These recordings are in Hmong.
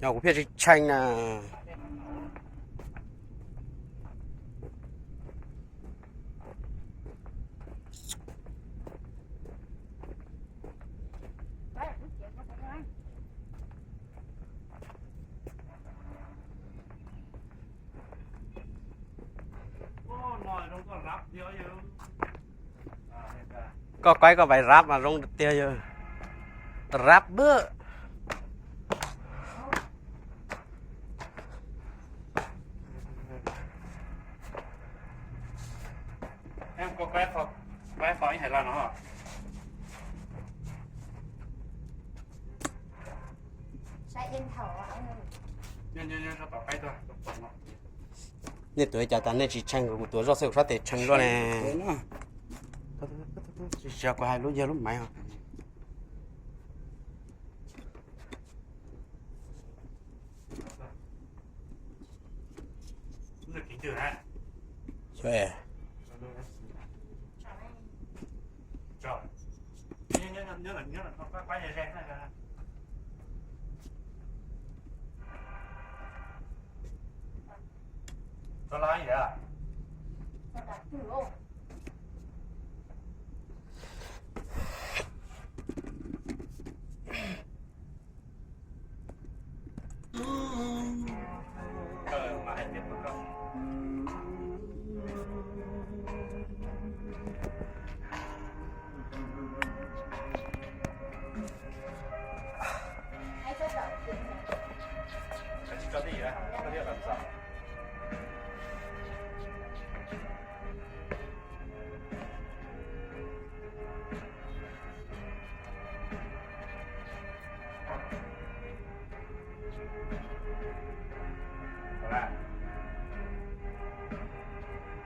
Yog kuv pheej tsis tshee na. Koj qaib koj vais rab mas zoo tiag yog rab bwb. Nej tuav cas tas nej tsis tshee, kuv tuav zoj xwb kuv sab tes tshee zoj ne. Tsis tsis kuv hais lub yawg lub maiv.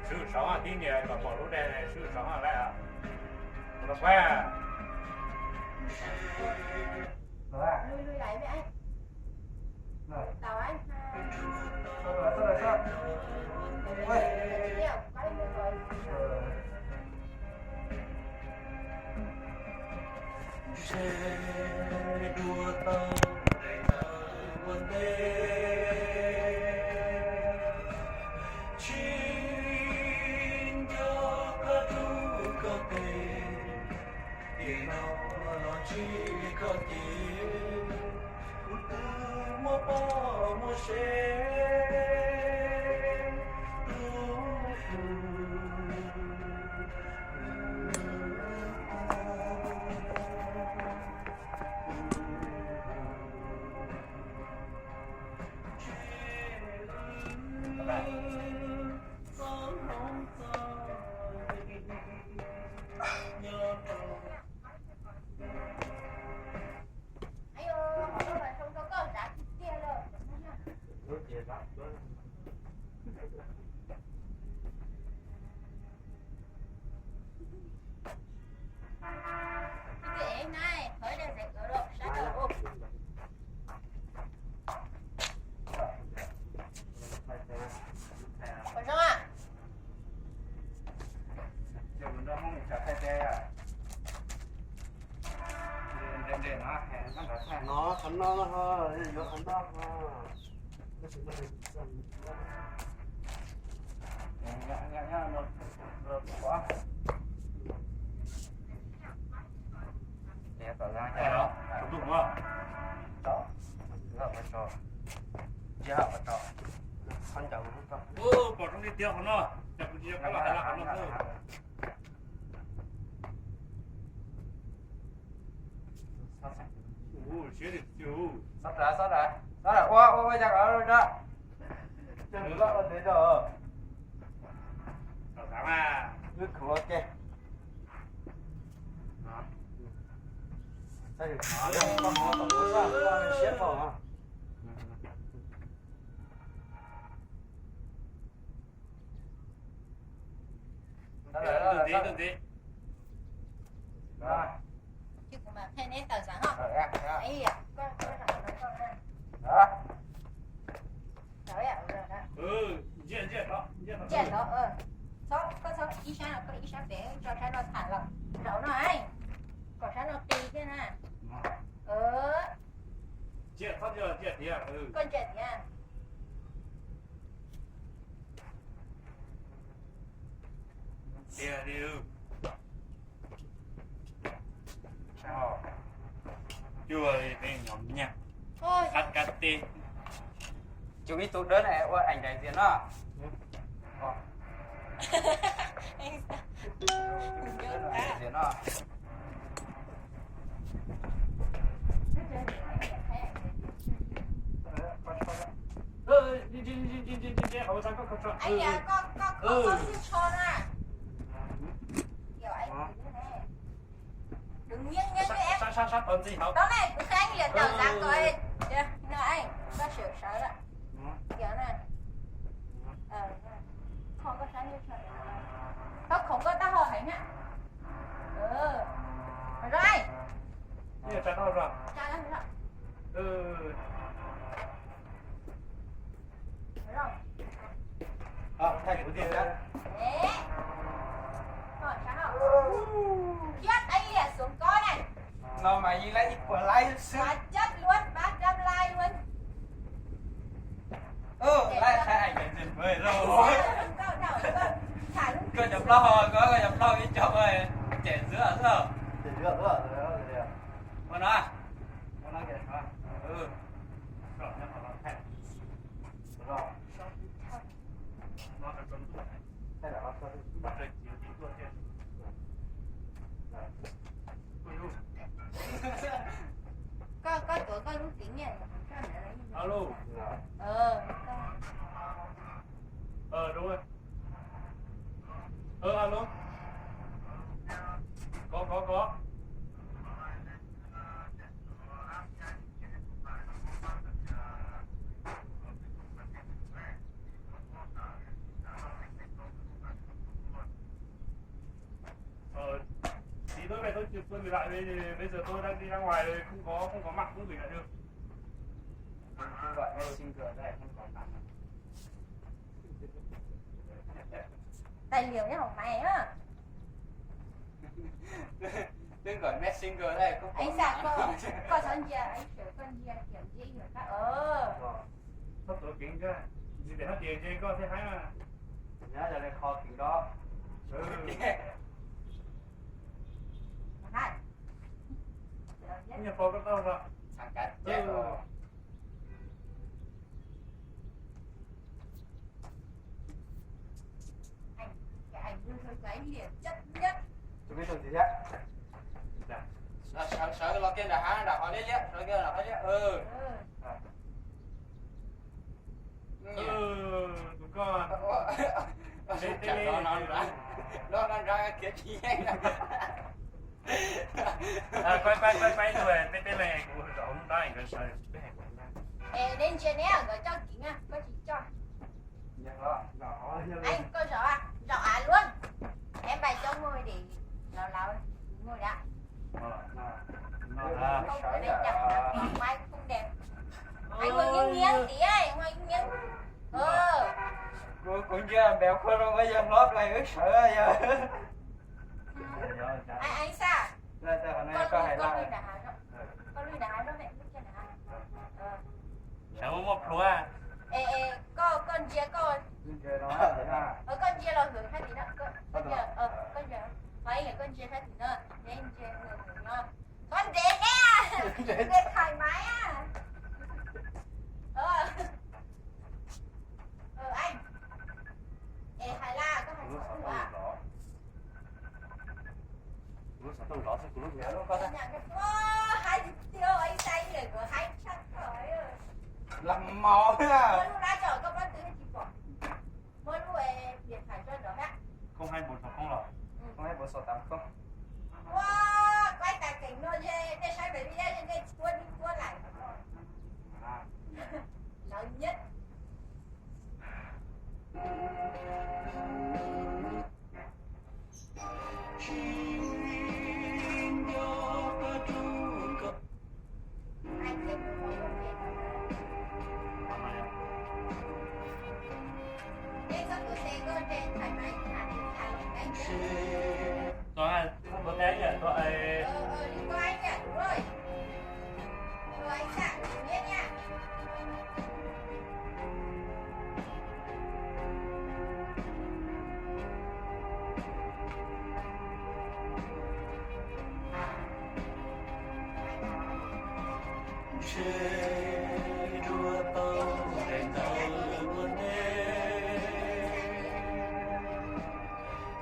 Swm saud tib nias kom pom lub dej, swm saud lawm. Los pab. Ntshe dua tau daim ntawv ua ntej, tsis nco qab rub koj tes, tiam no los ntsib koj ces kuv twb muaj poj muaj sev rub hlub. No qhov no ho, yuav qhov no ho. Pom zoo li tiag qhov no, cas kuv tsis yog kab los hais lawm qhov no. Siab tiag tiag. Xob rawv, xob rawv, xob rawv, ua ua ua cas ko ra. Ces loj ua ntev rau. Lub khoom ua ke. Siab pom. Ces kuv mam qhia neb tawm xeev os. Ntsia tod, txhob, koj txhob ib sab no, koj ib sab pem, tso sab no tham los zaum no, kom sab no qis thiab na. Ntsia txhob ntsia, ntsia tiag. Koj ntsia tiag. Tiag li. Cuag li peb nyob nyaj. Oj, qab kab teb. Chụp ib tug dawb na ua ảnh đại diện no. Ảnh đại diện no. Ê, koj, koj, koj, koj swb tsho na. Kiểu anh Đừng nghiêng, nghiêng, nghiêng em. Sab, sab, sab tau ntxi hauv. Tau ne, kuv qhia anh liệt tảo dáng coi. Kìa, no anh, koj sửa sớ lắm. Kìa ne. Ờ, kho koj sab nhiêu sớ. Tao khổng koj tao hỏi anh ạ. Ừ. Rồi anh. Như là trà thau rồi. Trà thau rồi. Ừ. Ờ, thay của tiền đó. Đấy. Hỏi sao hả? Khiếp, anh liệt xuống coi này. Nó mà như lấy ít của lái xíu. Quá chất luôn, ba trăm like luôn. Ừ, để lái cho khai ảnh cái gì mới rồi. Sao không cậu đậu cơ? Thả lúc Kau cov plaub hau, kau cov plaub ib co ơi. Trẻ giữa xwb. Trẻ giữa xwb, rồi, rồi, rồi. Ua no. Ua no kìa. Ừ. Koj, koj tuav koj lub kính nha. Alo. Ờ, koj. Ờ, đúng rồi. Ờ, alo. Có, có, có. Ờ, tí nữa về tôi chụp tôi gửi lại, bây, bây giờ tôi đang đi ra ngoài rồi, không có, không có mạng, không gửi lại được. Tôi gọi Messenger đây, không có mạng. Tài liệu nhá, học mày á. Tôi gọi Messenger đây, không có mạng. Anh sao con, con sao ntsia, anh kiểu con ntsia kiểu dễ hiểu khác. Ờ. Txhob tuav keev thiab, tsis tias hab tias ntshe koj thiaj haib na. Nyob yog li qhov keev ko. Nyob qhov koj tau os. Sawv, sawv, sawv los kiag nram hav, nram qhov liab liab, sawv kiag nram qhov liab. Tus koj, no nrad khiav tsis yeej. Peb, peb, peb, peb, peb leeg kuv zaum hauv nrad nkawd sawv, peb hais nkawd. Es neb ntsia neb nkawd coj kiv na, koj tsis coj. Ej, koj zaum, zaum av luaj. Em bày cho ngồi để nó láo, ngồi đã. Không, cái này chặt, chặt máy không đẹp. Anh ngồi nghiêng nghiêng tí ấy, ngồi nghiêng nghiêng. Ờ. Kuv, kuv ntsia mèo khuôn rau yog hlob dlai wb sawv yog. Anh, anh Sa, con lui, con lui nram hav, con lui nram hav, mẹ lui trên nram hav. Sawv muaj muaj plhuav. Ê, ê, koj, koj ntsia koj. Ờ, koj ntsia los hwm sab tim no. Koj, koj ntsia, ờ, koj ntsia. Koj ntsia sab tim no. Neb ntsia los hwm no. Koj ntev neb, ntev thoải mái á. Ờ. Ờ, anh. Ê, hais la, koj hais xov tooj à? Lub xov tooj lov xwb, kuv lub nyiam lub koj. Ơ, hais tias ua ib sai ib yam kuv hais tshaj tawm. Lam mos na. Muaj lub lab tso koj pob tw tsis pom. Muaj lub điện thoại tso nrov na. Không hay buồn xov tooj los? Ừ. Không hay buồn xov tám không? Ua, quay tài khoản no, nej saib bài video nej quên đi quên lại. Lawv nyab. Tôi, tôi té vậy, tôi, ê. Ờ, ờ, liên quan anh ạ, đúng rồi. Ờ, anh Sa, biết nha. Dua tau daim ntawv ua ntej,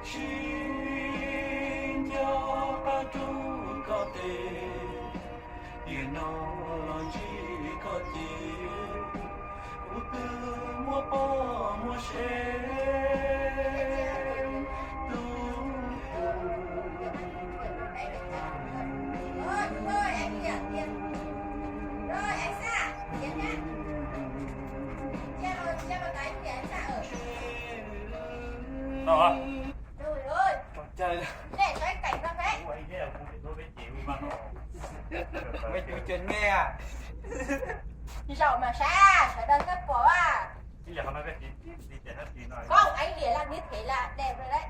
sib nco qab rub koj tes, tiam no los ntsib koj ces kuv twb muaj poj muaj sev. Zaum mas saib sawv daws thiaj pom. Koj ev liam laj nws them laj dai lawm.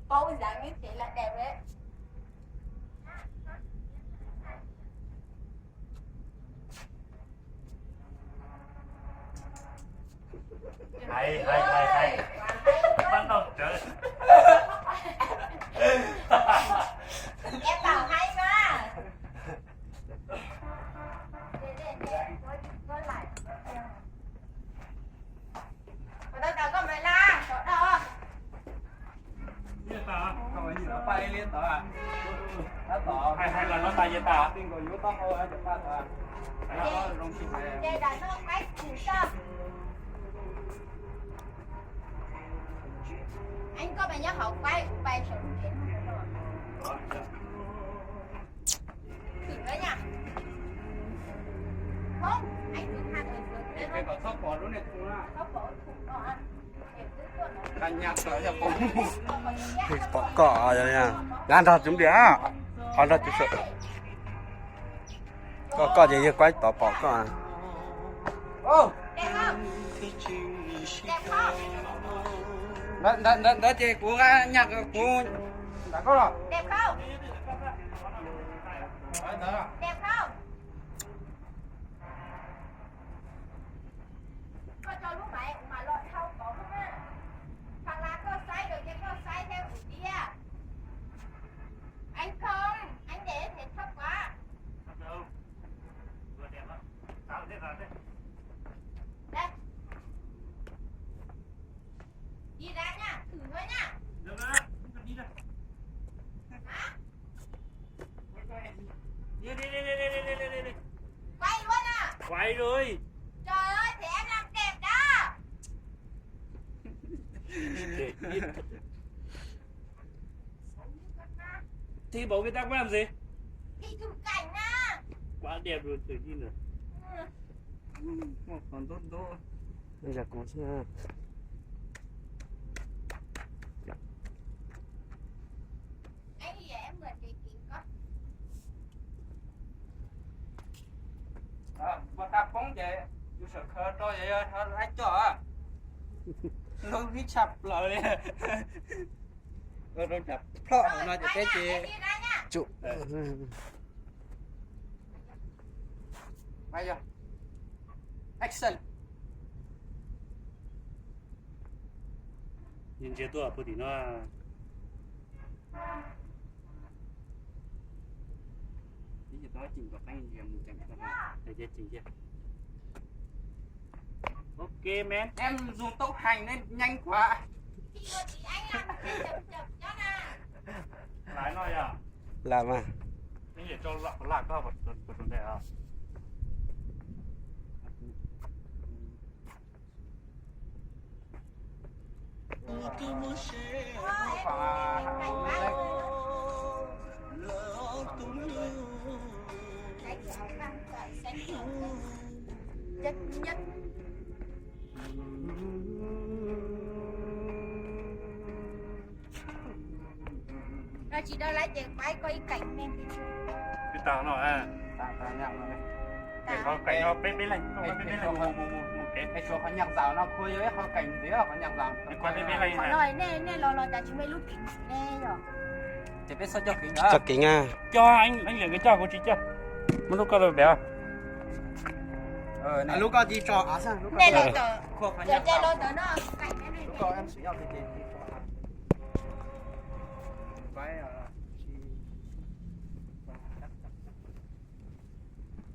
Paub zas nws them laj dai lawm. Hais, hais, hais, hais. Pab noj tsawv. Em bảo hay mà. Ua tau tas koj mas laj, sawv daws. Hais, hais los no tas yog tas. Ces, ces nram no qaib thwm soj. Anh, koj mas nyob hauv qaib, kuv pais saum lub tsev mloog no. Thwm lawm nyaj. Hoob, anh cứ tha thwm thwm. Txhob pom lub niag thwm na. Txhob pom thwm no. Pom koj, nqa nrog tsov nplias, qhov nrog tsov sawm. Koj, koj ces yawg kuaib tod pom koj. Ntawd ces kuv nqa nyaj kuv nram koj los. Koj tso lub maiv ua mas los dhau tod lub na. Thaum las koj saib lawm ces koj saib thiab ua tiag. Anh không, anh để thể thấp quá. Đây. Đi ra nha, thử thôi nha. Hả? Đi, đi, đi, đi, đi, đi, đi, đi, đi. Quay luôn à? Quay rồi. Trời ơi, thì em làm đẹp đó. Thì bảo người ta có làm gì? Thì chụp cảnh à. Quá đẹp rồi, thử đi nữa. Ừ. Còn tốt tốt. Bây giờ cũng chưa. Ua tau poob ces yus sawv khawv rau yog yog lab coj. Lub vib tshaj plaws li. Rau nram plhoj hauv no ces peb ces tsum. Action. Ntsia tuaj puag tim no. Ok, man. Em dùng tốc hành nên nhanh quá. Lái nó à? Làm à? Cái gì cho lạ lạ có một một vấn đề à? Tsis tau lawm ces peb koj ib keem me ntsis. Twb tag no. Qhov keem no peb peb leeg, peb peb leeg mus mus mus kev. Es tshuav qhov nyaj zaum no kuj yog ib qhov keem ntxiv, qhov nyaj zaum. Qhov no nej nej los los cas tsis muaj ib lub keem ne yom? Ces peb txhob coj keem ntawd. Coj keem na. Coj, leej liam nkawd coj, kuv tsis coj. Muab lub koj los pem. Lub koj tsis tso. Nej los, los ntawd no.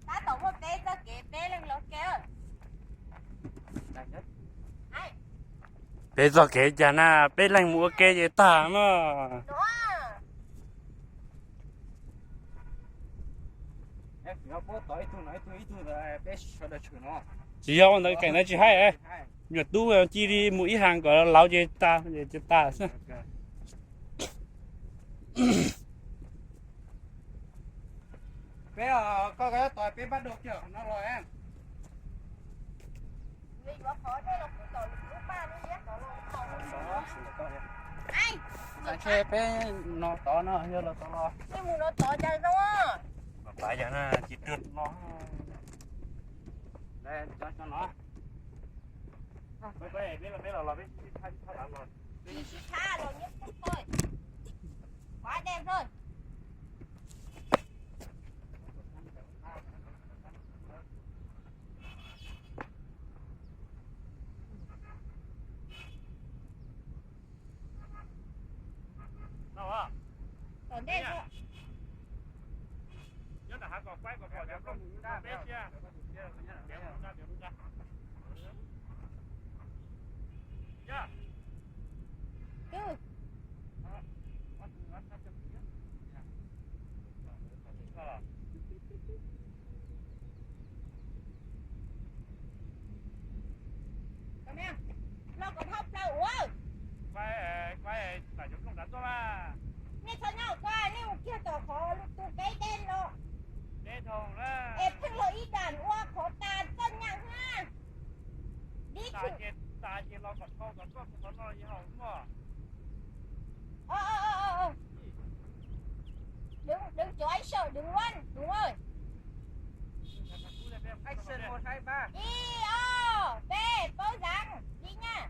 Tab tom muaj peb Peb txoj kev cas na, peb leeg mus ua ke ces tag mas. Tsis yog ua ntawd keem ntawd tsis haib, me nyuam tub cia li mus ib hais kom laus ces tas, ces tas xwb. Peb, koj tos peb pab dua kiag qhov no los. Ntshe peb no tod no yog los tod los. Pab yog na, tsis rwg no. Cov no. Peb los, peb los, peb sib thab los. Sib thab los nyob pub thôi. Khóa đèn thôi. Tom ntej xwb. Nyob nram hav kom quaj kom pom cov nplooj peb thiab. Twb. Los kom dhau plaws ua. Nej txhob nyob ko, nej mus kiag tom qhov lub tus peb dej los. Es pheej los ib dam ua qhov tas txoj nyam na. Dib tshwm. Đứng, đứng chỗ anh sợ, đứng luôn, đúng rồi. Ib, ob, peb, paub dáng, đi nha.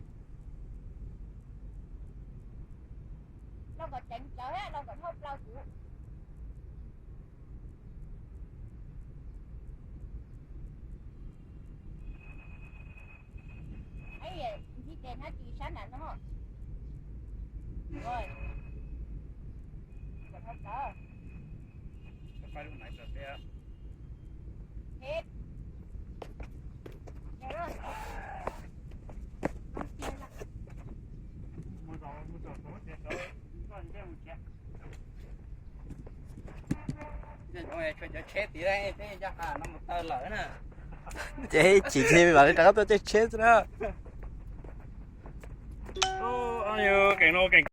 Los kom ceev tsawv, los kom dhau plaws kuv. Ntxhib tes hnab ris sab nram no. Ua, kom dhau plaws. Peb. Cov tsheb tid, peb coj qab no mus taw lawm na. Ces chim chim mam li rov qab tuaj caij tsheb xwb na. Keem no keem